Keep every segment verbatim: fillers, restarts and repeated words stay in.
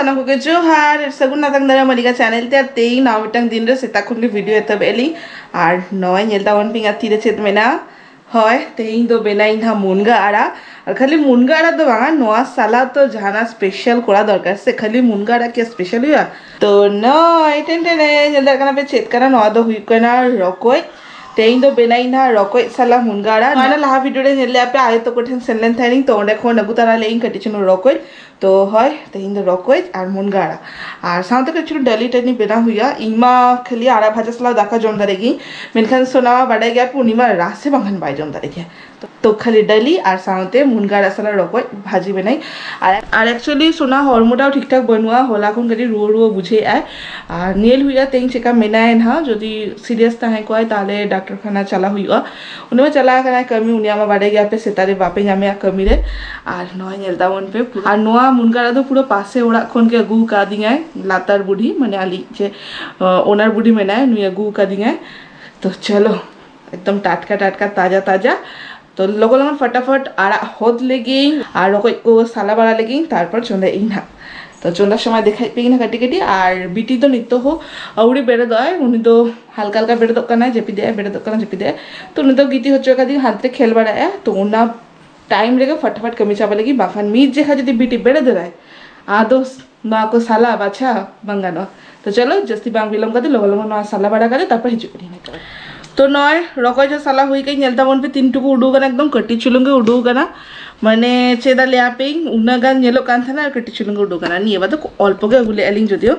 ᱥᱟᱱᱟᱢ ᱠᱚᱜᱮ ᱡᱚᱦᱟᱨ, ᱥᱟᱹᱜᱩᱱ ᱟᱛᱟᱝ ᱫᱟᱨᱟᱢ ᱢᱟᱹᱞᱤᱠᱟ ᱪᱮᱱᱮᱞ ᱛᱮ᱾ ᱟᱨ ᱛᱮᱦᱮᱧ ᱱᱟᱣᱟ ᱢᱤᱫᱴᱟᱝ ᱫᱤᱱ ᱨᱮ ᱥᱮᱛᱟᱜ ᱠᱷᱚᱱ ᱜᱮ ᱵᱷᱤᱰᱤᱭᱳ ᱮᱛᱚᱦᱚᱵ ᱮᱫ ᱞᱤᱧ᱾ ᱟᱨ ᱱᱚᱜᱼᱚᱭ ᱧᱮᱞ ᱛᱟᱵᱚᱱ ᱯᱮ ᱤᱧᱟᱹᱜ ᱛᱤᱨᱮ ᱪᱮᱫ ᱢᱮᱱᱟᱜᱼᱟ᱾ ᱦᱳᱭ, ᱛᱮᱦᱮᱧ ᱫᱚ ᱵᱮᱱᱟᱣ ᱤᱧ ᱦᱟᱸᱜ ᱢᱩᱱᱜᱟᱹ ᱟᱲᱟᱜ᱾ ᱟᱨ ᱠᱷᱟᱹᱞᱤ ᱢᱩᱱᱜᱟᱹ ᱟᱲᱟᱜ ᱫᱚ ᱵᱟᱝᱟ, ᱱᱚᱣᱟ ᱥᱟᱞᱟᱜ ᱛᱚ ᱡᱟᱦᱟᱱᱟᱜ ᱥᱯᱮᱥᱟᱞ ᱠᱚᱨᱟᱣ ᱫᱚᱨᱠᱟᱨ ᱥᱮ, ᱠᱷᱟᱹᱞᱤ ᱢᱩᱱᱜᱟᱹ ᱟᱲᱟᱜ ᱠᱤ ᱥᱯᱮᱥᱟᱞ ᱦᱩᱭᱩᱜᱼᱟ? ᱛᱚ ᱱᱚᱜᱼᱚᱭ ᱴᱮᱱ ᱴᱮᱱ ᱧᱮᱞ ᱫᱟᱲᱮᱭᱟᱜ ᱠᱟᱱᱟ ᱯᱮ ᱪᱮᱫ ᱠᱟᱱᱟ, ᱱᱚᱣᱟ ᱫᱚ ᱦᱩᱭᱩᱜ ᱠᱟᱱᱟ ᱨᱚᱠᱚᱡ᱾ ᱛᱮᱦᱮᱧ ᱫᱚ ᱵᱮᱱᱟᱣ ᱤᱧ ᱦᱟᱸᱜ ᱨᱚᱠᱚᱡ ᱥᱟᱞᱟᱜ ᱢᱩᱱᱜᱟᱹ ᱟᱲᱟᱜ᱾ ᱱᱚᱣᱟ ᱞᱟᱦᱟ ᱵᱷᱤᱰᱤᱭᱳ ᱨᱮ ᱧᱮᱞ ᱞᱮᱫᱼᱟ ᱯᱮ, ᱟᱭᱳ ᱛᱟᱠᱚ ᱴᱷᱮᱱ ᱥᱮᱱ ᱞᱮᱱ ᱛᱟᱦᱮᱱᱤᱧ, ᱛᱚ ᱚᱸᱰᱮ ᱠᱷᱚᱱ ᱟᱹᱜᱩ ᱛᱟᱨᱟ ᱞᱮᱫ ᱤᱧ ᱠᱟᱹᱴᱤᱡ ᱪᱩᱞᱩᱝ ᱨᱚᱠᱚᱡ᱾ ᱛᱚ ᱦᱳᱭ, ᱛᱮᱦᱮᱧ ᱫᱚ ᱨᱚᱠᱚᱡ ᱟᱨ ᱢᱩᱱᱜᱟᱹ ᱟᱲᱟᱜ ᱟᱨ ᱥᱟᱶᱛᱮ ᱠᱟᱹᱴᱤᱡ ᱪᱩᱞᱩᱝ ᱰᱟᱹᱞᱤ ᱴᱟᱹᱞᱤ ᱵᱮᱱᱟᱣ ᱦᱩᱭᱩᱜᱼᱟ᱾ ᱤᱧ ᱢᱟ ᱠᱷᱟᱹᱞᱤ ᱟᱲᱟᱜ ᱵᱷᱟᱡᱟ ᱥᱟᱞᱟᱜ ᱫᱟᱠᱟ ᱡᱚᱢ ᱫᱟᱲᱮ ᱜᱤᱧ, ᱢᱮᱱᱠᱷᱟᱱ ᱥᱳᱱᱟ ᱢᱟ ᱵᱟᱰᱟᱭ ᱜᱮᱭᱟ ᱯᱮ, ᱩᱱᱤ ᱢᱟ ᱨᱟᱥᱮ ᱵᱟᱝᱠᱷᱟᱱ ᱵᱟᱭ ᱡᱚᱢ ᱫᱟᱲᱮ ᱜᱮᱭᱟ᱾ ᱛᱚ ᱠᱷᱟᱹᱞᱤ ᱰᱟᱹᱞᱤ ᱟᱨ ᱥᱟᱶᱛᱮ ᱢᱩᱱᱜᱟᱹ ᱟᱲᱟᱜ ᱥᱟᱞᱟᱜ ᱨᱚᱠᱚᱡ ᱵᱷᱟᱹᱡᱤ ᱵᱮᱱᱟᱣ᱾ ᱟᱨ ᱟᱨ ᱮᱠᱪᱩᱭᱮᱞᱤ ᱥᱳᱱᱟ ᱦᱚᱲᱢᱚᱴᱟᱣ ᱴᱷᱤᱠ ᱴᱷᱟᱠ ᱵᱟᱹᱱᱩᱜᱼᱟ, ᱦᱚᱞᱟ ᱠᱷᱚᱱ ᱠᱟᱹᱴᱤᱡ ᱨᱩᱣᱟᱹ ᱨᱩᱣᱟᱹ ᱵᱩᱡᱷᱟᱹᱣᱮᱫᱼᱟᱭ᱾ ᱟᱨ ᱧᱮᱞ ᱦᱩᱭᱩᱜᱼᱟ ᱛᱮᱦᱮᱧ ᱪᱮᱠᱟ ᱢᱮᱱᱟᱭᱟ ᱱᱟᱦᱟᱜ, ᱡᱩᱫᱤ ᱥᱤᱨᱤᱭᱟᱥ ᱛᱟᱦᱮᱸ ᱠᱚᱜᱼᱟᱭ ᱛᱟᱦᱚᱞᱮ ᱰᱟᱠᱛᱚᱨ ᱠᱷᱟᱱᱟ ᱪᱟᱞᱟᱣ ᱦᱩᱭᱩᱜᱼᱟ᱾ ᱩᱱᱤ ᱢᱟ ᱪᱟᱞᱟᱣ ᱟᱠᱟᱱᱟᱭ ᱠᱟᱹᱢᱤ, ᱩᱱᱤᱭᱟᱜ ᱢᱟ ᱵᱟᱰᱟᱭ ᱜᱮᱭᱟ ᱯᱮ ᱥᱮᱛᱟᱜ ᱨᱮ ᱵᱟᱯᱮ ᱧᱟᱢᱮᱭᱟ ᱠᱟᱹᱢᱤ ᱨᱮ᱾ ᱟᱨ ᱱᱚᱣᱟ ᱧᱮᱞ ᱛᱟᱵᱚᱱ ᱯᱮ ᱯᱩᱨᱟᱹ᱾ ᱟᱨ ᱱᱚᱣᱟ ᱢᱩᱱᱜᱟᱹ ᱟᱲᱟᱜ ᱫᱚ ᱯᱩᱨᱟᱹ ᱯᱟᱥᱮ ᱚᱲᱟᱜ ᱠᱷᱚᱱ ᱜᱮ ᱟᱹᱜᱩ ᱟᱠᱟᱫᱤᱧᱟᱭ, ᱞᱟᱛᱟᱨ ᱵᱩᱰᱷᱤ, ᱢᱟᱱᱮ ᱟᱞᱮᱭᱤᱡ ᱡᱮ ᱳᱱᱟᱨ ᱵᱩᱰᱷᱤ ᱢᱮᱱᱟᱭ, ᱱᱩᱭ ᱟᱹᱜᱩ ᱟᱠᱟᱫᱤᱧᱟᱭ᱾ ᱛᱚ ᱪᱚᱞᱚ, ᱮᱠᱫᱚᱢ ᱴᱟᱴᱠᱟ ᱴᱟᱴᱠᱟ, ᱛᱟᱡᱟ ᱛᱟᱡᱟ᱾ ᱛᱚ ᱞᱚᱜᱚᱱ ᱞᱚᱜᱚᱱ ᱯᱷᱟᱴᱟᱯᱷᱟᱴ ᱟᱲᱟᱜ ᱦᱚᱫ ᱞᱮᱜᱤᱧ ᱟᱨ ᱨᱚᱠᱚᱡ ᱠᱚ ᱥᱟᱞᱟ ᱵᱟᱲᱟ ᱞᱮᱜᱤᱧ, ᱛᱟᱨᱯᱚᱨ ᱪᱚᱸᱫᱟᱭ ᱤᱧ ᱦᱟᱸᱜ᱾ ᱛᱚ ᱪᱚᱸᱫᱟ ᱥᱚᱢᱚᱭ ᱫᱮᱠᱷᱟᱭ ᱯᱮ ᱤᱧ ᱦᱟᱸᱜ ᱠᱟᱹᱴᱤᱡ ᱠᱟᱹᱴᱤᱡ᱾ ᱟᱨ ᱵᱤᱴᱤ ᱫᱚ ᱱᱤᱛᱚᱜ ᱦᱚᱸ ᱟᱹᱣᱲᱤ ᱵᱮᱨᱮᱫᱚᱜ ᱟᱭ, ᱩᱱᱤ ᱫᱚ ᱦᱟᱞᱠᱟ ᱦᱟᱞᱠᱟ ᱵᱮᱨᱮᱫᱚᱜ ᱠᱟᱱᱟᱭ, ᱡᱟᱹᱯᱤᱫᱮᱜᱼᱟᱭ, ᱵᱮᱨᱮᱫᱚᱜ ᱠᱟᱱᱟᱭ, ᱡᱟᱹᱯᱤᱫᱮᱜᱼᱟᱭ᱾ ᱛᱚ ᱩᱱᱤ ᱫᱚ ᱜᱤᱛᱤᱡ ᱦᱚᱪᱚ ᱠᱟᱫᱮᱭᱟᱹᱧ, ᱦᱟᱱᱛᱮ ᱠᱷᱮᱞ ᱵᱟᱲᱟᱭᱮᱜᱼᱟᱭ᱾ ᱛᱚ ᱚᱱᱟ ᱴᱟᱭᱤᱢ ᱨᱮᱜᱮ ᱯᱷᱟᱴᱟᱯᱷᱟᱴ ᱠᱟᱹᱢᱤ ᱪᱟᱵᱟ ᱞᱟᱹᱜᱤᱫ, ᱵᱟᱝᱠᱷᱟᱱ ᱢᱤᱫ ᱡᱮᱠᱷᱟ ᱡᱩᱫᱤ ᱵᱤᱴᱤ ᱵᱮᱨᱮᱫ ᱮᱱᱟᱭ, ᱟᱫᱚ ᱱᱚᱣᱟ ᱠᱚ ᱥᱟᱞᱟ ᱵᱟᱪᱷᱟ ᱵᱟᱝ ᱜᱟᱱᱚᱜᱼᱟ᱾ ᱛᱚ ᱪᱚᱞᱚ, ᱡᱟᱹᱥᱛᱤ ᱵᱟᱝ ᱵᱤᱞᱚᱢ ᱠᱟᱛᱮ ᱞᱚᱜᱚᱱ ᱞᱚᱜᱚᱱ ᱱᱚᱣᱟ ᱥᱟᱞᱟ ᱵᱟᱲᱟ ᱠᱟᱛᱮ ᱛᱟᱨᱯᱚᱨ ᱦᱤᱡᱩᱜ ᱠᱟᱹᱱᱟᱹᱧ ᱱᱤᱛᱚᱜ᱾ ᱛᱚ ᱱᱚᱜᱼᱚᱭ ᱨᱚᱠᱚᱡ ᱦᱚᱸ ᱥᱟᱞᱟ ᱦᱩᱭ ᱠᱟᱱᱟ, ᱧᱮᱞ ᱛᱟᱵᱚᱱ ᱯᱮ ᱛᱤᱱ ᱴᱩᱠᱩ ᱩᱰᱩᱠ ᱟᱠᱟᱱᱟ, ᱮᱠᱫᱚᱢ ᱠᱟᱹᱴᱤᱡ ᱪᱩᱞᱩᱝ ᱜᱮ ᱩᱰᱩᱠ ᱟᱠᱟᱱᱟ᱾ ᱢᱟᱱᱮ ᱪᱮᱫ ᱞᱟᱹᱭ ᱟᱯᱮᱭᱟᱹᱧ, ᱩᱱᱟᱹᱜ ᱜᱟᱱ ᱧᱮᱞᱚᱜ ᱠᱟᱱ ᱛᱟᱦᱮᱱᱟ ᱟᱨ ᱠᱟᱹᱴᱤᱡ ᱪᱩᱞᱩᱝ ᱜᱮ ᱩᱰᱩᱠ ᱟᱠᱟᱱᱟ᱾ ᱱᱤᱭᱟᱹ ᱵᱟᱨ ᱫᱚ ᱚᱞᱯᱚ ᱜᱮ ᱟᱹᱜᱩ ᱞᱮᱫᱼᱟ ᱞᱤᱧ ᱡᱚᱫᱤᱭᱳ᱾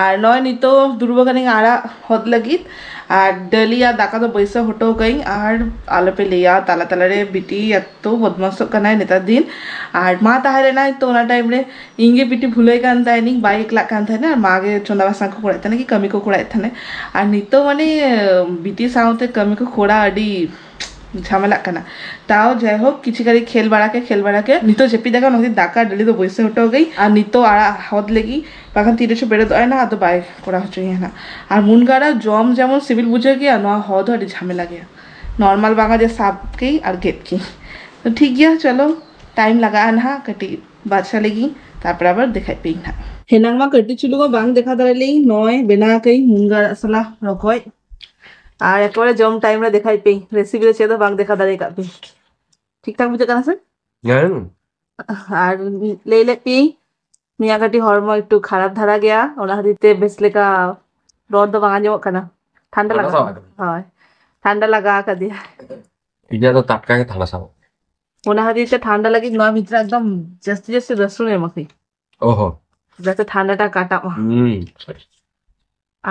ᱟᱨ ᱱᱚᱜᱼᱚᱭ ᱱᱤᱛᱚᱜ ᱫᱩᱲᱩᱵ ᱟᱠᱟᱱᱟᱹᱧ ᱟᱲᱟᱜ ᱦᱚᱫ ᱞᱟᱹᱜᱤᱫ᱾ ᱟᱨ ᱰᱟᱹᱞᱤ ᱟᱨ ᱫᱟᱠᱟ ᱫᱚ ᱵᱟᱹᱭᱥᱟᱹᱣ ᱦᱚᱴᱚ ᱠᱟᱹᱧ᱾ ᱟᱨ ᱟᱞᱚᱯᱮ ᱞᱟᱹᱭᱟ, ᱛᱟᱞᱟ ᱛᱟᱞᱟᱨᱮ ᱵᱤᱴᱤ ᱮᱛᱚ ᱵᱚᱫᱢᱟᱥᱚᱜ ᱠᱟᱱᱟᱭ ᱱᱮᱛᱟᱨ ᱫᱤᱱ᱾ ᱟᱨ ᱢᱟ ᱛᱟᱦᱮᱸ ᱞᱮᱱᱟᱭ ᱛᱚ ᱚᱱᱟ ᱴᱟᱭᱤᱢ ᱨᱮ ᱤᱧ ᱜᱮ ᱵᱤᱴᱤ ᱵᱷᱩᱞᱟᱹᱭ ᱠᱟᱱ ᱛᱟᱦᱮᱱᱤᱧ, ᱵᱟᱭ ᱮᱠᱞᱟᱜ ᱠᱟᱱ ᱛᱟᱦᱮᱱᱟ, ᱟᱨ ᱢᱟ ᱜᱮ ᱪᱚᱸᱫᱟ ᱵᱟᱥᱟᱝ ᱠᱚ ᱠᱚᱨᱟᱣᱮᱫ ᱛᱟᱦᱮᱱᱟ ᱠᱤ ᱠᱟᱹᱢᱤ ᱠᱚ ᱠᱚᱨᱟᱣᱮᱫ ᱛᱟᱦᱮᱱᱟ᱾ ᱟᱨ ᱱᱤᱛᱚᱜ ᱢᱟᱱᱮ ᱵᱤᱴᱤ ᱥᱟᱶᱛᱮ ᱠᱟᱹᱢᱤ ᱠᱚ ᱠᱚᱨᱟᱣ ᱟᱹᱰᱤ ᱡᱷᱟᱢᱮᱞᱟᱜ ᱠᱟᱱᱟ᱾ ᱛᱟᱣ ᱡᱟᱭᱦᱳᱠ, ᱠᱤᱪᱷᱩ ᱜᱷᱟᱹᱲᱤᱡ ᱠᱷᱮᱞ ᱵᱟᱲᱟ ᱠᱮᱫ, ᱠᱷᱮᱞ ᱵᱟᱲᱟ ᱠᱮᱫ, ᱱᱤᱛᱚᱜ ᱡᱟᱹᱯᱤᱫ ᱟᱠᱟᱱ, ᱚᱱᱟᱛᱮ ᱫᱟᱠᱟ ᱰᱟᱹᱞᱤ ᱫᱚ ᱵᱟᱹᱭᱥᱟᱹᱣ ᱦᱚᱴᱚ ᱠᱟᱹᱧ᱾ ᱟᱨ ᱱᱤᱛᱚᱜ ᱟᱲᱟᱜ ᱦᱚᱫ ᱞᱟᱹᱜᱤᱫ, ᱵᱟᱠᱷᱟᱱ ᱛᱤᱨᱮ ᱪᱚ ᱵᱮᱨᱮᱫᱚᱜ ᱟᱭ ᱱᱟ, ᱟᱫᱚ ᱵᱟᱭ ᱠᱚᱨᱟᱣ ᱦᱚᱪᱚᱧᱟ ᱱᱟᱜ᱾ ᱟᱨ ᱢᱩᱱᱜᱟᱹ ᱟᱲᱟᱜ ᱡᱚᱢ ᱡᱮᱢᱚᱱ ᱥᱤᱵᱤᱞ ᱵᱩᱡᱷᱟᱹᱜ ᱜᱮᱭᱟ, ᱱᱚᱣᱟ ᱦᱚᱫ ᱦᱚᱸ ᱟᱹᱰᱤ ᱡᱷᱟᱢᱮᱞᱟ ᱜᱮᱭᱟ᱾ ᱱᱚᱨᱢᱟᱞ ᱵᱟᱝᱟ ᱡᱮ ᱥᱟᱵ ᱠᱮᱫ ᱟᱨ ᱜᱮᱫ ᱠᱮᱫ᱾ ᱛᱚ ᱴᱷᱤᱠ ᱜᱮᱭᱟ, ᱪᱚᱞᱚ, ᱴᱟᱭᱤᱢ ᱞᱟᱜᱟᱜᱼᱟ ᱱᱟᱦᱟᱜ ᱠᱟᱹᱴᱤᱡ ᱵᱟᱪᱷᱟ ᱞᱟᱹᱜᱤᱫ᱾ ᱛᱟᱨᱯᱚᱨᱮ ᱟᱵᱟᱨ ᱫᱮᱠᱷᱟᱭ ᱯᱮ ᱦᱟᱸᱜ᱾ ᱦᱮᱱᱟᱝ ᱢᱟ ᱠᱟᱹᱴᱤᱡ ᱪᱩᱞᱩᱝ ᱦᱚᱸ ᱵᱟᱝ ᱫᱮᱠᱷᱟ ᱫᱟᱲᱮ ᱞᱤᱧ, ᱱᱚᱜᱼᱚᱭ ᱵᱮᱱᱟᱣ ᱠᱟᱹᱧ ᱢᱩᱱᱜᱟᱹ ᱟᱲᱟᱜ ᱥᱟᱞᱟ ᱨᱚᱠᱚᱡ᱾ ᱟᱨ ᱮᱠᱮᱵᱟᱨᱮ ᱡᱚᱢ ᱴᱟᱭᱤᱢ ᱨᱮ ᱫᱮᱠᱷᱟᱭ ᱯᱮ, ᱨᱮᱥᱤᱯᱤ ᱨᱮ ᱪᱮᱫ ᱦᱚᱸ ᱵᱟᱝ ᱫᱮᱠᱷᱟ ᱫᱟᱲᱮ ᱟᱠᱟᱫ ᱯᱮ᱾ ᱴᱷᱤᱠ ᱴᱷᱟᱠ ᱵᱩᱡᱷᱟᱹᱜ ᱠᱟᱱᱟ ᱥᱮ? ᱦᱮᱸ᱾ ᱟᱨ ᱞᱟᱹᱭ ᱞᱮᱫ ᱯᱮ ᱢᱤᱭᱟ ᱠᱟᱹᱴᱤᱡ ᱦᱚᱲᱢᱚ ᱮᱠᱴᱩ ᱠᱷᱟᱨᱟᱯ ᱫᱷᱟᱨᱟ ᱜᱮᱭᱟ, ᱚᱱᱟ ᱠᱷᱟᱹᱛᱤᱨ ᱛᱮ ᱵᱮᱥ ᱞᱮᱠᱟ ᱨᱚᱲ ᱫᱚ ᱵᱟᱝ ᱟᱸᱡᱚᱢᱚᱜ ᱠᱟᱱᱟ᱾ ᱴᱷᱟᱱᱰᱟ ᱴᱷᱟᱱᱰᱟ ᱞᱟᱜᱟᱣ ᱥᱟᱵ ᱟᱠᱟᱫᱟ᱾ ᱦᱳᱭ, ᱴᱷᱟᱱᱰᱟ ᱞᱟᱜᱟᱣ ᱟᱠᱟᱫᱮᱭᱟ᱾ ᱤᱧᱟᱹᱜ ᱫᱚ ᱴᱟᱴᱠᱟ ᱜᱮ ᱴᱷᱟᱱᱰᱟ ᱥᱟᱵ᱾ ᱚᱱᱟ ᱠᱷᱟᱹᱛᱤᱨ ᱛᱮ ᱴᱷᱟᱱᱰᱟ ᱞᱟᱹᱜᱤᱫ ᱱᱚᱣᱟ ᱵᱷᱤᱛᱨᱤ ᱨᱮ ᱮᱠᱫᱚᱢ ᱡᱟᱹᱥᱛᱤ ᱡᱟᱹᱥᱛᱤ ᱨᱟᱹᱥᱩᱱ ᱮᱢ ᱟᱹᱠᱷᱨᱤᱧ᱾ ᱚᱦᱚ᱾ ᱡᱟᱛᱮ ᱴᱷᱟᱱᱰᱟᱴᱟ ᱠᱟᱴᱟᱜ ᱢᱟ᱾ ᱦᱩᱸ᱾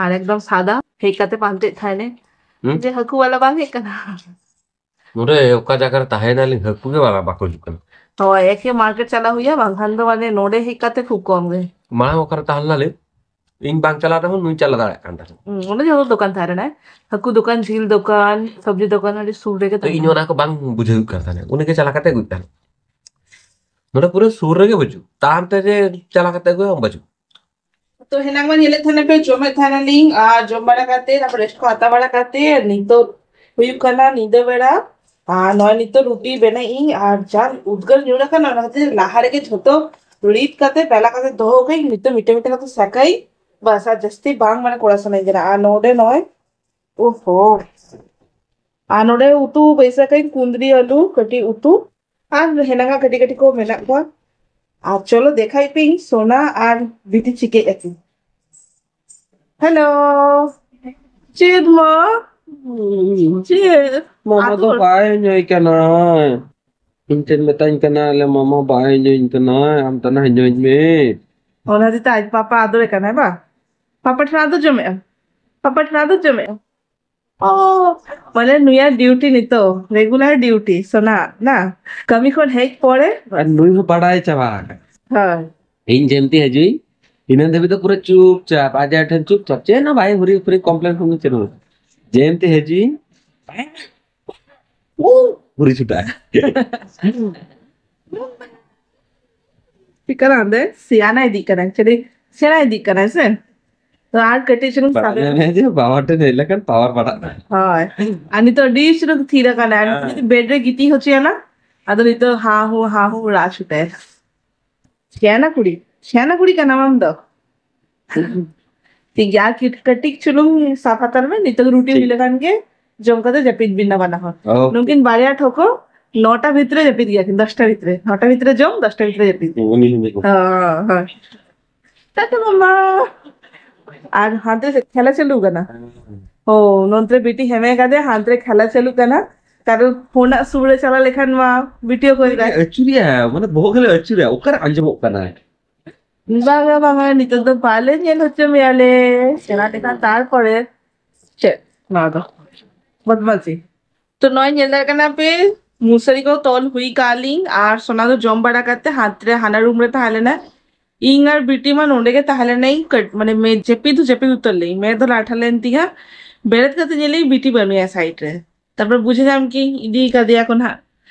ᱟᱨ ᱮᱠᱫᱚᱢ ᱥᱟᱫᱟ ᱦᱮᱡ ᱠᱟᱛᱮ ᱯᱟᱱᱛᱮᱫ ᱛᱟᱦᱮᱱᱮ ᱦᱩᱸ? ᱡᱮ ᱦᱟᱹᱠᱩ ᱵᱟᱞᱟ ᱵᱟᱝ ᱦᱮᱡ ᱠᱟᱱᱟ᱾ ᱱᱚᱰᱮ ᱚᱠᱟ ᱡᱟᱭᱜᱟ ᱨᱮ ᱛᱟᱦᱮᱸᱭᱮᱱᱟᱞᱤᱧ, ᱦᱟᱹᱠᱩ ᱜᱮ ᱵᱟᱞᱟ ᱵᱟᱠᱚ ᱦᱤᱡᱩᱜ ᱠᱟᱱᱟ᱾ ᱦᱳᱭ, ᱮᱠᱮ ᱢᱟᱨᱠᱮᱴ ᱪᱟᱞᱟᱣ ᱦᱩᱭᱩᱜᱼᱟ, ᱵᱟᱝᱠᱷᱟᱱ ᱫᱚ ᱢᱟᱱᱮ ᱱᱚᱰᱮ ᱦᱮᱡ ᱠᱟᱛᱮ ᱠᱷᱩᱵ ᱠᱚᱢ ᱜᱮ᱾ ᱢᱟᱲᱟᱝ ᱚᱠᱟᱨᱮ ᱛᱟᱦᱮᱸ ᱞᱮᱱᱟᱞᱤᱧ, ᱤᱧ ᱵᱟᱝ ᱪᱟᱞᱟᱣ ᱨᱮᱦᱚᱸ ᱱᱩᱭ ᱪᱟᱞᱟᱣ ᱫᱟᱲᱮᱭᱟᱜ ᱠᱟᱱ ᱛᱟᱦᱮᱸᱫ᱾ ᱦᱩᱸ, ᱚᱸᱰᱮ ᱡᱚᱛᱚ ᱫᱚᱠᱟᱱ ᱛᱟᱦᱮᱸ ᱞᱮᱱᱟ, ᱦᱟᱹᱠᱩ ᱫᱚᱠᱟᱱ, ᱡᱤᱞ ᱫᱚᱠᱟᱱ, ᱥᱚᱵᱽᱡᱤ ᱫᱚᱠᱟᱱ, ᱟᱹᱰᱤ ᱥᱩᱨ ᱨᱮᱜᱮ ᱛᱚ ᱛᱟᱦᱮᱸ ᱤᱧ ᱞᱮᱱᱟ᱾ ᱚᱱᱟ ᱠᱚ ᱵᱟᱝ ᱵᱩᱡᱷᱟᱹᱣ ᱦᱩᱭᱩᱜ ᱠᱟᱱ ᱛᱟᱦᱮᱸᱫ, ᱩᱱᱤ ᱜᱮ ᱪᱟᱞᱟᱣ ᱠᱟᱛᱮ ᱟᱹᱜᱩᱭᱮᱫ ᱛᱟᱦᱮᱸᱫ᱾ ᱱᱚᱰᱮ ᱯᱩᱨᱟᱹ ᱥᱩᱨ ᱨᱮᱜᱮ ᱵᱟᱹᱪᱩᱜ, ᱛᱟᱲᱟᱢ ᱛᱮ ᱡᱮ ᱪᱟᱞᱟᱣ ᱠᱟᱛᱮ ᱟᱹᱜᱩᱭᱟ, ᱵᱟᱹᱪᱩᱜ᱾ ᱛᱚ ᱦᱮᱱᱟᱝ ᱢᱟ ᱧᱮᱞᱮᱫ ᱛᱟᱦᱮᱱᱟ ᱯᱮ, ᱡᱚᱢᱮᱫ ᱛᱟᱦᱮᱱᱟᱞᱤᱧ ᱟᱨ ᱡᱚᱢ ᱵᱟᱲᱟ ᱠᱟᱛᱮ, ᱛᱟᱨᱯᱚᱨ ᱨᱮᱥᱴ ᱠᱚ ᱦᱟᱛᱟᱣ ᱵᱟᱲᱟ ᱠᱟᱛᱮ, ᱱᱤᱛᱚᱜ ᱦᱩᱭᱩᱜ ᱠᱟᱱᱟ ᱧᱤᱫᱟᱹ ᱵᱮᱲᱟ᱾ ᱟᱨ ᱱᱚᱜᱼᱚᱭ ᱱᱤᱛᱚᱜ ᱨᱩᱴᱤ ᱵᱮᱱᱟᱜ ᱤᱧ, ᱟᱨ ᱡᱟ ᱩᱫᱽᱜᱟᱹᱨ ᱧᱩᱨ ᱟᱠᱟᱱᱟ, ᱚᱱᱟ ᱠᱷᱟᱹᱛᱤᱨ ᱞᱟᱦᱟ ᱨᱮᱜᱮ ᱡᱷᱚᱛᱚ ᱨᱤᱫ ᱠᱟᱛᱮ ᱵᱮᱞᱟ ᱠᱟᱛᱮ ᱫᱚᱦᱚ ᱠᱟᱜ ᱤᱧ᱾ ᱱᱤᱛᱚᱜ ᱢᱤᱫᱴᱟᱝ ᱢᱤᱫᱴᱟᱝ ᱠᱟᱛᱮ ᱥᱟᱠᱟᱭ, ᱵᱟᱥ, ᱟᱨ ᱡᱟᱹᱥᱛᱤ ᱵᱟᱝ ᱢᱟᱱᱮ ᱠᱚᱲᱟ ᱥᱟᱱᱟᱧ ᱠᱟᱱᱟ᱾ ᱟᱨ ᱱᱚᱰᱮ ᱱᱚᱜᱼᱚᱭ, ᱳᱦᱳ, ᱟᱨ ᱱᱚᱰᱮ ᱩᱛᱩ ᱵᱟᱹᱭᱥᱟᱹᱣ ᱠᱟᱜ ᱤᱧ, ᱠᱩᱸᱫᱽᱨᱤ ᱟᱹᱞᱩ ᱠᱟᱹᱴᱤᱡ ᱩᱛᱩ, ᱟᱨ ᱦᱮᱱᱟᱝᱟ ᱠᱟᱹᱴᱤᱡ ᱠᱟᱹᱴᱤᱡ ᱠᱚ ᱢᱮᱱᱟᱜ ᱠᱚᱣᱟ᱾ ᱟᱨ ᱪᱚᱞᱚ ᱫᱮᱠᱷᱟᱭ ᱯᱮ ᱤᱧ ᱥᱳᱱᱟ ᱟᱨ ᱵᱤᱴᱤ ᱪᱤᱠᱟᱹᱭᱮᱫ ᱟᱹᱠᱤᱱ᱾ ᱦᱮᱞᱳ, ᱪᱮᱫ ᱢᱟ? ᱪᱮᱫ? ᱢᱟᱢᱟ ᱫᱚ ᱟᱫᱚ ᱵᱟᱭ ᱦᱚᱧᱚᱭ ᱠᱟᱱᱟ᱾ ᱤᱧ ᱴᱷᱮᱱ ᱢᱮᱛᱟᱧ ᱠᱟᱱᱟ, ᱞᱮ, "ᱢᱟᱢᱟ ᱵᱟᱭ ᱦᱚᱧᱚᱧ ᱠᱟᱱᱟ, ᱟᱢ ᱛᱟᱱᱟ ᱦᱚᱧᱚᱧ ᱢᱮ᱾" ᱚᱱᱟ ᱦᱚᱛᱮᱡ ᱛᱮ ᱟᱡ ᱯᱟᱯᱟ ᱟᱫᱚᱨᱮ ᱠᱟᱱᱟᱭ ᱵᱟ? ᱯᱟᱯᱟ ᱴᱷᱮᱱ ᱟᱫᱚ ᱡᱚᱢᱮᱜᱼᱟ? ᱯᱟᱯᱟ ᱴᱷᱮᱱ ᱟᱫᱚ ᱡᱚᱢᱮᱜᱼᱟ? ᱚ, ᱢᱟᱱᱮ ᱱᱩᱭᱟᱜ ᱰᱤᱭᱩᱴᱤ ᱱᱤᱛᱚᱜ, ᱨᱮᱜᱩᱞᱟᱨ ᱰᱤᱭᱩᱴᱤ, ᱥᱳᱱᱟ, ᱱᱟ? ᱠᱟᱹᱢᱤ ᱠᱷᱚᱱ ᱦᱮᱡ ᱯᱚᱨᱮ? ᱟᱨ ᱱᱩᱭ ᱦᱚᱸ ᱵᱟᱲᱟᱭ ᱪᱟᱵᱟ ᱟᱠᱟᱱᱟ᱾ ᱦᱳᱭ᱾ ᱤᱧ ᱡᱮᱢᱛᱤ ᱦᱤᱡᱩᱜ ᱤᱧ, ᱤᱱᱟᱹ ᱫᱷᱟᱹᱵᱤᱡ ᱫᱚ ᱯᱩᱨᱟᱹ ᱪᱩᱯᱪᱟᱯ, ᱟᱡ ᱟᱡ ᱴᱷᱮᱱ ᱪᱩᱯᱪᱟᱯ, ᱪᱮᱫ ᱦᱚᱸ ᱵᱟᱭ ᱦᱩᱨᱤ ᱯᱷᱩᱨᱤ ᱠᱚᱢᱯᱞᱮᱱ ᱠᱚ ᱪᱮᱫ ᱦᱚᱸ ᱵᱟᱝ᱾ ᱡᱮᱢᱛᱤ ᱦᱤᱡᱩᱜ ᱤᱧ, ᱩ, ᱦᱩᱨᱤ ᱪᱷᱩᱴᱟᱹᱜᱼᱟ᱾ ᱪᱤᱠᱟᱹ ᱫᱮ ᱥᱮᱭᱟᱱᱟ ᱤᱫᱤᱜ ᱠᱟᱱᱟᱭ, ᱪᱮᱫ ᱥᱮᱬᱟ ᱤᱫᱤᱜ ᱠᱟᱱᱟᱭ ᱥᱮ? ᱛᱚ ᱟᱨ ᱠᱟᱹᱴᱤᱡ ᱪᱩᱞᱩᱝ ᱵᱟᱲᱟᱭ ᱥᱟᱵᱮ ᱧᱟᱢᱮ ᱡᱮ ᱵᱟᱵᱟ ᱴᱷᱮᱱ ᱦᱮᱡ ᱞᱮᱠᱷᱟᱱ ᱯᱟᱣᱟᱨ ᱵᱟᱲᱟᱜ ᱠᱟᱱᱟ᱾ ᱦᱳᱭ, ᱟᱨ ᱱᱤᱛᱚᱜ ᱟᱹᱰᱤ ᱪᱩᱞᱩᱝ ᱛᱷᱤᱨ ᱟᱠᱟᱱᱟᱭ, ᱟᱨ ᱦᱮᱸ᱾ ᱡᱩᱫᱤ ᱵᱮᱰ ᱨᱮ ᱜᱤᱛᱤᱡ ᱦᱚᱪᱚᱭᱮᱱᱟ, ᱟᱫᱚ ᱱᱤᱛᱚᱜ ᱦᱟ ᱦᱩ ᱦᱟ ᱦᱩ ᱨᱟᱜ ᱪᱷᱩᱴᱟᱹᱭ᱾ ᱥᱮᱭᱟᱱᱟ ᱠᱩᱲᱤ, ᱥᱮᱭᱟᱱᱟ ᱠᱩᱲᱤ ᱠᱟᱱᱟᱢ ᱟᱢ ᱫᱚ᱾ ᱴᱷᱤᱠ ᱜᱮᱭᱟ, ᱟᱨ ᱠᱤ-, ᱠᱟᱹᱴᱤᱡ ᱪᱩᱞᱩᱝ ᱥᱟᱯᱷᱟ ᱦᱟᱛᱟᱲ ᱢᱮ, ᱱᱤᱛᱚᱜ ᱨᱩᱴᱤ ᱴᱷᱤᱠ᱾ ᱦᱩᱭ ᱞᱮᱠᱷᱟᱱ ᱜᱮ ᱡᱚᱢ ᱠᱟᱛᱮ ᱡᱟᱹᱯᱤᱫ ᱵᱤᱱ ᱱᱟ ᱵᱟᱱᱟ ᱦᱚᱲ᱾ ᱚ᱾ ᱱᱩᱠᱤᱱ ᱵᱟᱨᱭᱟ ᱴᱷᱚᱠᱚ ᱱᱚᱴᱟ ᱵᱷᱤᱛᱨᱮ ᱡᱟᱹᱯᱤᱫ ᱜᱮᱭᱟ ᱠᱤᱱ, ᱫᱚᱥᱴᱟ ᱵᱷᱤᱛᱨᱮ, ᱱᱚᱴᱟ ᱵᱷᱤᱛᱨᱮ ᱡᱚᱢ, ᱫᱚᱥᱴᱟ ᱵᱷᱤᱛᱨᱮ ᱡᱟᱹᱯᱤᱫ᱾ ᱩᱱᱤ ᱦᱚᱸ ᱢᱤᱫ ᱦᱚᱲ᱾ ᱦᱳᱭ, ᱦᱳᱭ᱾ ᱴᱟᱴᱟ ᱢᱟᱢᱟ᱾ ᱟᱨ ᱦᱟᱱᱛᱮ ᱥᱮᱫ ᱠᱷᱮᱞᱟ ᱪᱟᱹᱞᱩ ᱠᱟᱱᱟ᱾ ᱦᱮᱸ᱾ ᱳ, ᱱᱚᱱᱛᱮ ᱨᱮ ᱵᱤᱴᱤ ᱦᱮᱢᱮ ᱠᱟᱫᱮ, ᱦᱟᱱᱛᱮ ᱨᱮ ᱠᱷᱮᱞᱟ ᱪᱟᱹᱞᱩ ᱠᱟᱱᱟ᱾ ᱠᱟᱨᱚᱱ ᱯᱷᱳᱱ ᱟᱜ ᱥᱩᱨ ᱨᱮ ᱪᱟᱞᱟᱣ ᱞᱮᱠᱷᱟᱱ ᱢᱟ ᱵᱤᱴᱤ ᱦᱚᱸ ᱠᱚᱭ ᱫᱟᱭ᱾ ᱟᱹᱪᱩᱨᱮᱭᱟ, ᱢᱟᱱᱮ ᱵᱚᱦᱚᱜ ᱜᱮᱞᱮ ᱟᱹᱪᱩᱨᱮᱭᱟ, ᱚᱠᱟᱨᱮ ᱟᱸᱡᱚᱢᱚᱜ ᱠᱟᱱᱟᱭ? ᱵᱟᱝᱟ, ᱵᱟᱝᱟ, ᱱᱤᱛᱚᱜ ᱫᱚ ᱵᱟᱞᱮ ᱧᱮᱞ ᱦᱚᱪᱚ ᱢᱮᱭᱟ ᱞᱮ᱾ ᱥᱮᱬᱟ ᱞᱮᱠᱷᱟᱱ ᱛᱟᱨᱯᱚᱨᱮ ᱪᱮᱫ ᱱᱚᱣᱟ ᱫᱚ? ᱵᱚᱫᱢᱟᱥᱤ᱾ ᱛᱚ ᱱᱚᱜᱼᱚᱭ ᱧᱮᱞ ᱫᱟᱲᱮᱭᱟᱜ ᱠᱟᱱᱟ ᱯᱮ, ᱢᱚᱥᱟᱨᱤ ᱠᱚ ᱛᱚᱞ ᱦᱩᱭ ᱠᱟᱜᱼᱟ ᱞᱤᱧ ᱟᱨ ᱥᱳᱱᱟ ᱫᱚ ᱡᱚᱢ ᱵᱟᱲᱟ ᱠᱟᱛᱮ ᱦᱟᱱᱛᱮ ᱨᱮ ᱦᱟᱱᱟ ᱨᱩᱢ ᱨᱮ ᱛᱟᱦᱮᱸ ᱞᱮᱱᱟᱭ᱾ ᱤᱧ ᱟᱨ ᱵᱤᱴᱤ ᱢᱟ ᱱᱚᱸᱰᱮ ᱜᱮ ᱛᱟᱦᱮᱸ ᱞᱮᱱᱟᱭ, ᱠᱟᱹᱴ-, ᱢᱟᱱᱮ ᱢᱮ-, ᱡᱟᱹᱯᱤᱫ ᱦᱚᱸ ᱡᱟᱹᱯᱤᱫ ᱩᱛᱟᱹᱨ ᱞᱮᱭ, ᱢᱮᱫ ᱫᱚ ᱞᱟᱴᱷᱟ ᱞᱮᱱ ᱛᱤᱧᱟ᱾ ᱵᱮᱨᱮᱫ ᱠᱟᱛᱮ ᱧᱮᱞᱮᱧ ᱵᱤᱴᱤ ᱵᱟᱹᱱᱩᱭᱟ ᱥᱟᱭᱤᱰ ᱨᱮ᱾ ᱛᱟᱨᱯᱚᱨ ᱵᱩᱡᱷᱟᱹᱣ ᱧᱟᱢ ᱠᱤᱧ ᱤᱫᱤ ᱠᱟᱫᱮᱭᱟ ᱠᱚ ᱱᱟᱦᱟᱜ᱾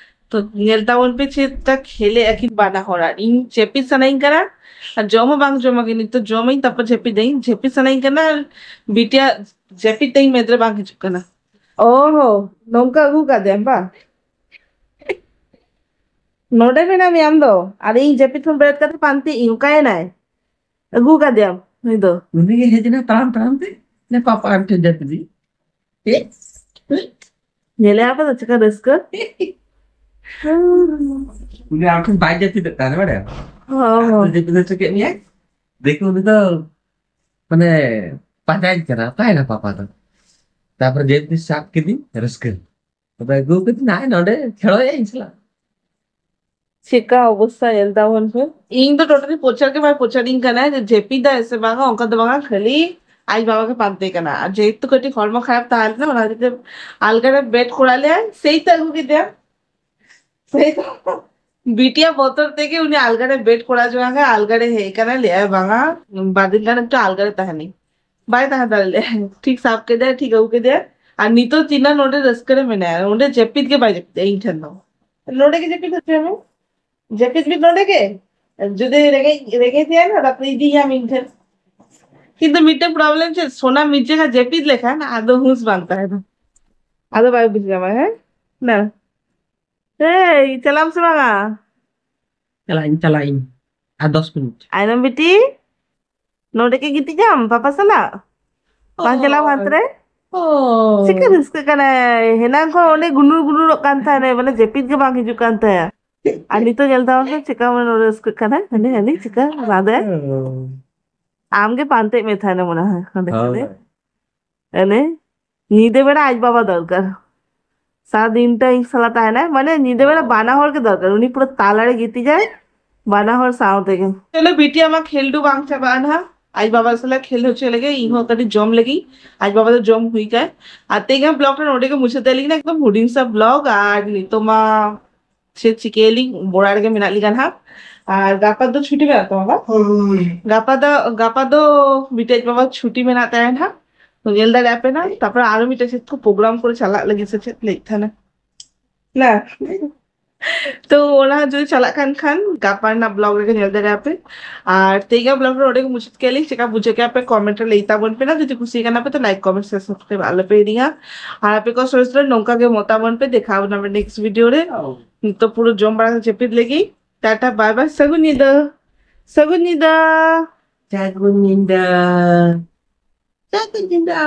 ᱛᱚ ᱧᱮᱞ ᱛᱟᱵᱚᱱ ᱯᱮ ᱪᱮᱫ ᱞᱮᱠᱟ ᱠᱷᱮᱞᱮ ᱟᱹᱠᱤᱱ ᱵᱟᱱᱟ ᱦᱚᱲ, ᱟᱨ ᱤᱧ ᱡᱟᱹᱯᱤᱫ ᱥᱟᱱᱟᱧ ᱠᱟᱱᱟ ᱟᱨ ᱡᱚᱢ ᱦᱚᱸ ᱵᱟᱝ ᱡᱚᱢ ᱟᱹᱠᱤᱱ, ᱱᱤᱛᱚᱜ ᱡᱚᱢᱟᱹᱧ ᱛᱟᱨᱯᱚᱨ ᱡᱟᱹᱯᱤᱫᱟᱹᱧ, ᱡᱟᱹᱯᱤᱫ ᱥᱟᱱᱟᱧ ᱠᱟᱱᱟ ᱟᱨ ᱵᱤᱴᱤᱭᱟᱜ ᱡᱟᱹᱯᱤᱫ ᱛᱮᱧ ᱢᱮᱫ ᱨᱮ ᱵᱟᱝ ᱦᱤᱡᱩᱜ ᱠᱟᱱᱟ᱾ ᱚ ᱦᱚ, ᱱᱚᱝᱠᱟ ᱟᱹᱜᱩ ᱠᱟᱫᱮᱭᱟᱢ ᱵᱟᱝ? ᱱᱚᱰᱮ ᱢᱮᱱᱟᱜ ᱢᱮᱭᱟ ᱟᱢ ᱫᱚ, ᱟᱨ ᱤᱧ ᱡᱟᱹᱯᱤᱫ ᱠᱷᱚᱱ ᱵᱮᱨᱮᱫ ᱠᱟᱛᱮ ᱯᱟᱱᱛᱮ ᱤᱧ, ᱚᱠᱟᱭᱮᱱᱟᱭ? ᱟᱹᱜᱩ ᱠᱟᱫᱮᱭᱟᱢ ᱱᱩᱭ ᱫᱚ᱾ ᱩᱱᱤ ᱜᱮ ᱦᱮᱡ ᱮᱱᱟ ᱛᱟᱲᱟᱢ ᱛᱟᱲᱟᱢ ᱛᱮ, ᱞᱮ ᱯᱟᱯᱟ ᱟᱢ ᱴᱷᱮᱱ ᱡᱟᱹᱯᱤᱫ ᱤᱧ᱾ ᱮ? ᱧᱮᱞᱮ ᱟᱯᱮ ᱫᱚ ᱪᱮᱠᱟ ᱨᱟᱹᱥᱠᱟᱹ? ᱩᱱᱤ ᱟᱢ ᱴᱷᱮᱱ ᱵᱟᱭ ᱡᱟᱹᱯᱤᱫ ᱮᱫ ᱛᱟᱦᱮᱱᱟ, ᱵᱟᱲᱟᱭᱟᱢ? ᱦᱚᱸ, ᱦᱚᱸ᱾ ᱡᱟᱹᱯᱤᱫ ᱦᱚᱪᱚ ᱠᱮᱫ ᱢᱮᱭᱟᱭ᱾ ᱫᱮᱠᱷ ᱩᱱᱤ ᱫᱚ ᱢᱟᱱᱮ ᱯᱟᱸᱡᱟᱭᱮᱫ ᱠᱟᱱᱟ, ᱚᱠᱟᱭᱮᱱᱟ ᱯᱟᱯᱟ ᱫᱚ? ᱛᱟᱨᱯᱚᱨᱮ ᱡᱮ ᱛᱤᱥ ᱥᱟᱵ ᱠᱤᱫᱤᱧ, ᱨᱟᱹᱥᱠᱟᱹ᱾ ᱛᱚᱵᱮ ᱟᱹᱜᱩ ᱠᱟᱹᱫᱤᱧ ᱱᱟᱭ ᱱᱚᱰᱮ ᱠᱷᱮᱲᱚᱭᱟ ᱤᱧ ᱥᱟᱞᱟᱜ᱾ ᱪᱮᱫᱠᱟ ᱚᱵᱚᱥᱛᱟ ᱧᱮᱞ ᱛᱟᱵᱚᱱ ᱯᱮ᱾ ᱤᱧ ᱫᱚ totally ᱯᱚᱪᱟᱨ ᱜᱮ ᱵᱟᱭ ᱯᱚᱪᱟᱨᱤᱧ ᱠᱟᱱᱟᱭ ᱡᱮ ᱡᱟᱹᱯᱤᱫᱟᱭ ᱥᱮ ᱵᱟᱝᱟ, ᱚᱱᱠᱟ ᱫᱚ ᱵᱟᱝᱟ, ᱠᱷᱟᱹᱞᱤ ᱟᱡ ᱵᱟᱵᱟ ᱜᱮ ᱯᱟᱱᱛᱮ ᱠᱟᱱᱟ᱾ ᱟᱨ ᱡᱮᱦᱮᱛᱩ ᱠᱟᱹᱴᱤᱡ ᱦᱚᱲᱢᱚ ᱠᱷᱟᱨᱟᱯ ᱛᱟᱦᱮᱸ ᱞᱮᱱᱟ, ᱚᱱᱟ ᱠᱷᱟᱹᱛᱤᱨ ᱛᱮ ᱟᱞᱜᱟ ᱨᱮ ᱵᱮᱰ ᱠᱚᱨᱟᱣ ᱞᱮᱭᱟᱭ, ᱥᱮᱭ ᱛᱚ ᱟᱹᱜᱩ ᱠᱮᱫᱮᱭᱟ᱾ ᱥᱮᱭ ᱛᱚ ᱵᱤᱴᱤᱭᱟᱜ ᱵᱚᱛᱚᱨ ᱛᱮᱜᱮ ᱩᱱᱤ ᱟᱞᱜᱟ ᱨᱮ ᱵᱮᱰ ᱠᱚᱨᱟᱣ ᱡᱚᱝ ᱟᱠᱟᱱ, ᱟᱞᱜᱟ ᱨᱮ ᱦᱮᱡ ᱟᱠᱟᱱᱟᱭ, ᱞᱟᱹᱭᱟᱭ, "ᱵᱟᱝᱟ, ᱵᱟᱨ ᱫᱤᱱ ᱜᱟᱱ ᱮᱠᱴᱩ ᱟᱞᱜᱟ ᱨᱮ ᱛᱟᱦᱮᱱᱟᱹᱧ᱾" ᱵᱟᱭ ᱛᱟᱦᱮᱸ ᱫᱟᱲᱮ ᱞᱮᱭᱟ᱾ ᱴᱷᱤᱠ ᱥᱟᱵ ᱠᱮᱫᱮᱭᱟ, ᱴᱷᱤᱠ ᱟᱹᱜᱩ ᱠᱮᱫᱮᱭᱟ᱾ ᱟᱨ ᱱᱤᱛᱚᱜ ᱪᱤᱱᱟ ᱱᱚᱰᱮ ᱨᱟᱹᱥᱠᱟᱹ ᱨᱮ ᱢᱮᱱᱟᱭᱟ, ᱚᱸᱰᱮ ᱡᱟᱹᱯᱤᱫ ᱜᱮ ᱵᱟᱭ ᱡᱟᱹᱯᱤᱫᱟ ᱤᱧ ᱴᱷᱮᱱ ᱫᱚ᱾ ᱱᱚᱰᱮ ᱜᱮ ᱡᱟᱹᱯᱤᱫ ᱦᱚᱪᱚᱭ ᱢᱮ, ᱡᱟᱹᱯᱤᱫ ᱢᱤᱫ ᱱᱚᱰᱮ ᱜᱮ᱾ ᱡᱩᱫᱤ ᱨᱮᱸᱜᱮᱡ, ᱨᱮᱸᱜᱮᱡ ᱮᱭᱟ ᱱᱟ, ᱛᱟᱨᱯᱚᱨᱮ ᱤᱫᱤᱭᱟᱢ ᱤᱧ ᱴᱷᱮᱱ᱾ ᱠᱤᱱᱛᱩ ᱢᱤᱫᱴᱮᱱ problem ᱪᱮᱫ, ᱥᱳᱱᱟ ᱢᱤᱫ ᱡᱟᱭᱜᱟ ᱡᱟᱹᱯᱤᱫ ᱞᱮᱠᱷᱟᱱ ᱟᱫᱚ ᱦᱩᱸᱥ ᱵᱟᱝ ᱛᱟᱦᱮᱱᱟ, ᱟᱫᱚ ᱵᱟᱭ ᱵᱩᱡᱽ ᱧᱟᱢᱟ᱾ ᱦᱮᱸ ᱱᱟ, ᱮᱭ ᱪᱟᱞᱟᱜ ᱟᱢ ᱥᱮ ᱵᱟᱝᱟ? ᱪᱟᱞᱟᱜ ᱟᱹᱧ, ᱪᱟᱞᱟᱜ ᱟᱹᱧ᱾ ᱟᱨ ᱫᱚᱥ ᱢᱤᱱᱤᱴ᱾ ᱟᱭᱱᱚᱢ ᱵᱤᱴᱤ, ᱱᱚᱰᱮ ᱜᱮ ᱜᱤᱛᱤᱡ ᱟᱢ ᱯᱟᱯᱟ ᱥᱟᱞᱟᱜ? ᱵᱟᱝ ᱪᱟᱞᱟᱣ ᱦᱟᱱᱛᱮ ᱨᱮ? ᱦᱳᱭ᱾ ᱪᱤᱠᱟᱹ ᱨᱟᱹᱥᱠᱟᱹᱜ ᱠᱟᱱᱟᱭ? ᱦᱮᱱᱟᱝ ᱠᱷᱚᱱ ᱚᱸᱰᱮ ᱜᱩᱱᱩᱨ ᱜᱩᱱᱩᱨᱚᱜ ᱠᱟᱱ ᱛᱟᱦᱮᱱᱟᱭ, ᱢᱟᱱᱮ ᱡᱟᱹᱯᱤᱫ ᱜᱮ ᱵᱟᱝ ᱦᱤᱡᱩᱜ ᱠᱟᱱ ᱛᱟᱭᱟ᱾ ᱟᱨ ᱱᱤᱛᱚᱜ ᱧᱮᱞ ᱛᱟᱢ ᱥᱮ ᱪᱤᱠᱟ ᱢᱟᱱᱮ ᱨᱟᱹᱥᱠᱟᱹᱜ ᱠᱟᱱᱟᱭ, ᱦᱟᱹᱱᱤ ᱦᱟᱹᱱᱤ ᱪᱤᱠᱟ ᱨᱟᱸᱫᱮ᱾ ᱟᱢ ᱜᱮ ᱯᱟᱱᱛᱮᱜ ᱢᱮ ᱛᱟᱦᱮᱱᱟ ᱢᱚᱱᱮ ᱦᱚᱭ ᱚᱸᱰᱮ ᱠᱷᱚᱱ᱾ ᱦᱳᱭ᱾ ᱮᱱᱮ ᱧᱤᱫᱟᱹ ᱵᱮᱲᱟ ᱟᱡ ᱵᱟᱵᱟ ᱫᱚᱨᱠᱟᱨ, ᱥᱟᱨᱟ ᱫᱤᱱᱴᱟ ᱤᱧ ᱥᱟᱞᱟᱜ ᱛᱟᱦᱮᱱᱟᱭ, ᱢᱟᱱᱮ ᱧᱤᱫᱟᱹ ᱵᱮᱲᱟ ᱵᱟᱱᱟ ᱦᱚᱲ ᱜᱮ ᱫᱚᱨᱠᱟᱨ᱾ ᱩᱱᱤ ᱯᱩᱨᱟᱹ ᱛᱟᱞᱟᱨᱮ ᱜᱤᱛᱤᱡᱟᱭ, ᱵᱟᱱᱟ ᱦᱚᱲ ᱥᱟᱶ ᱛᱮᱜᱮ᱾ ᱪᱚᱞᱚ ᱵᱤᱴᱤ, ᱟᱢᱟᱜ ᱠᱷᱮᱞᱰᱩ ᱵᱟᱝ ᱪᱟᱵᱟᱜᱼᱟ ᱱᱟᱦᱟᱜ, ᱟᱡ ᱵᱟᱵᱟ ᱥᱟᱞᱟᱜ ᱠᱷᱮᱞ ᱦᱚᱪᱚ ᱞᱮᱜᱮ, ᱤᱧ ᱦᱚᱸ ᱠᱟᱹᱴᱤᱡ ᱡᱚᱢ ᱞᱟᱹᱜᱤᱫ᱾ ᱟᱡ ᱵᱟᱵᱟ ᱫᱚ ᱡᱚᱢ ᱦᱩᱭ ᱠᱟᱭ᱾ ᱟᱨ ᱛᱮᱦᱮᱧᱟᱜ ᱵᱞᱚᱜ ᱨᱮ ᱱᱚᱰᱮ ᱜᱮ ᱢᱩᱪᱟᱹᱫ ᱞᱟᱹᱜᱤᱫ, ᱮᱠᱫᱚᱢ ᱦᱩᱰᱤᱧ ᱥᱟ ᱵᱞᱚᱜ᱾ ᱟᱨ ᱱᱤᱛᱚᱜ ᱢᱟ ᱪᱮᱫ ᱪᱤᱠᱟᱹᱭᱟᱞᱤᱧ, ᱚᱲᱟᱜ ᱨᱮᱜᱮ ᱢᱮᱱᱟᱜ ᱞᱤᱧᱟ ᱱᱟᱦᱟᱜ᱾ ᱟᱨ ᱜᱟᱯᱟ ᱫᱚ ᱪᱷᱩᱴᱤ ᱢᱮᱱᱟᱜ ᱛᱟᱢᱟ ᱵᱟᱝ? ᱦᱳᱭ᱾ ᱜᱟᱯᱟ ᱫᱚ, ᱜᱟᱯᱟ ᱫᱚ ᱵᱤᱴᱤ ᱟᱡ ᱵᱟᱵᱟ ᱪᱷᱩᱴᱤ ᱢᱮᱱᱟᱜ ᱛᱟᱭᱟ ᱱᱟᱦᱟᱜ, ᱛᱚ ᱧᱮᱞ ᱫᱟᱲᱮᱭᱟᱜ ᱯᱮ ᱱᱟᱦᱟᱜ᱾ ᱛᱟᱨᱯᱚᱨᱮ ᱟᱨᱚ ᱢᱤᱫᱴᱮᱡ ᱪᱮᱫ ᱠᱚ ᱯᱨᱳᱜᱨᱟᱢ ᱠᱚᱨᱮ ᱪᱟᱞᱟᱜ ᱞᱟᱹᱜᱤᱫ ᱥᱮ ᱪᱮᱫ ᱞᱟᱹᱭᱮᱫ ᱛᱟᱦᱮᱱᱟ ᱱᱟ᱾ ᱛᱚ ᱚᱱᱟ ᱡᱩᱫᱤ ᱪᱟᱞᱟᱜ ᱠᱟᱱ ᱠᱷᱟᱱ ᱜᱟᱯᱟ ᱨᱮᱱᱟᱜ ᱵᱞᱚᱜ ᱨᱮᱜᱮ ᱧᱮᱞ ᱫᱟᱲᱮᱭᱟᱜ ᱯᱮ᱾ ᱟᱨ ᱛᱮᱦᱮᱧᱟᱜ ᱵᱞᱚᱜ ᱨᱮ ᱚᱸᱰᱮ ᱜᱮ ᱢᱩᱪᱟᱹᱫ ᱠᱮᱫ ᱞᱤᱧ᱾ ᱪᱮᱠᱟ ᱵᱩᱡᱷᱟᱹᱣ ᱠᱮᱫᱟ ᱯᱮ ᱠᱚᱢᱮᱱᱴ ᱨᱮ ᱞᱟᱹᱭ ᱛᱟᱵᱚᱱ ᱯᱮ ᱱᱟ᱾ ᱡᱩᱫᱤ ᱠᱩᱥᱤ ᱠᱟᱱᱟ ᱯᱮ ᱛᱚ ᱞᱟᱭᱤᱠ ᱠᱚᱢᱮᱱᱴ ᱥᱮ ᱥᱟᱵᱥᱠᱨᱟᱭᱤᱵ ᱟᱞᱚ ᱯᱮ ᱦᱤᱲᱤᱧᱟ᱾ ᱟᱨ ᱟᱯᱮ ᱠᱚ ᱥᱚᱨᱮᱥ ᱨᱮ ᱱᱚᱝᱠᱟ ᱜᱮ ᱢᱚᱛᱟᱢᱚᱱ ᱯᱮ᱾ ᱫᱮᱠᱷᱟᱣ ᱵᱚᱱᱟ ᱱᱮᱠᱥᱴ ᱵᱷᱤᱰᱤᱭᱳ ᱨᱮ᱾ ᱱᱤᱛᱚᱜ ᱯᱩᱨᱟᱹ ᱡᱚᱢ ᱵᱟᱲᱟ ᱠᱟᱛᱮ ᱡᱟᱹᱯᱤᱫ ᱞᱟᱹᱜᱤᱫ᱾ ᱴᱟᱴᱟ ᱵᱟᱭ ᱵᱟᱭ, ᱥᱟᱹᱜᱩᱱ ᱧᱤᱫᱟᱹ᱾ ᱥᱟᱹᱜᱩᱱ ᱧᱤᱫᱟᱹ᱾ ᱥᱟᱹᱜᱩᱱ ᱧᱤᱫᱟᱹ᱾ ᱥᱟᱹᱜᱩᱱ ᱧᱤᱫᱟᱹ᱾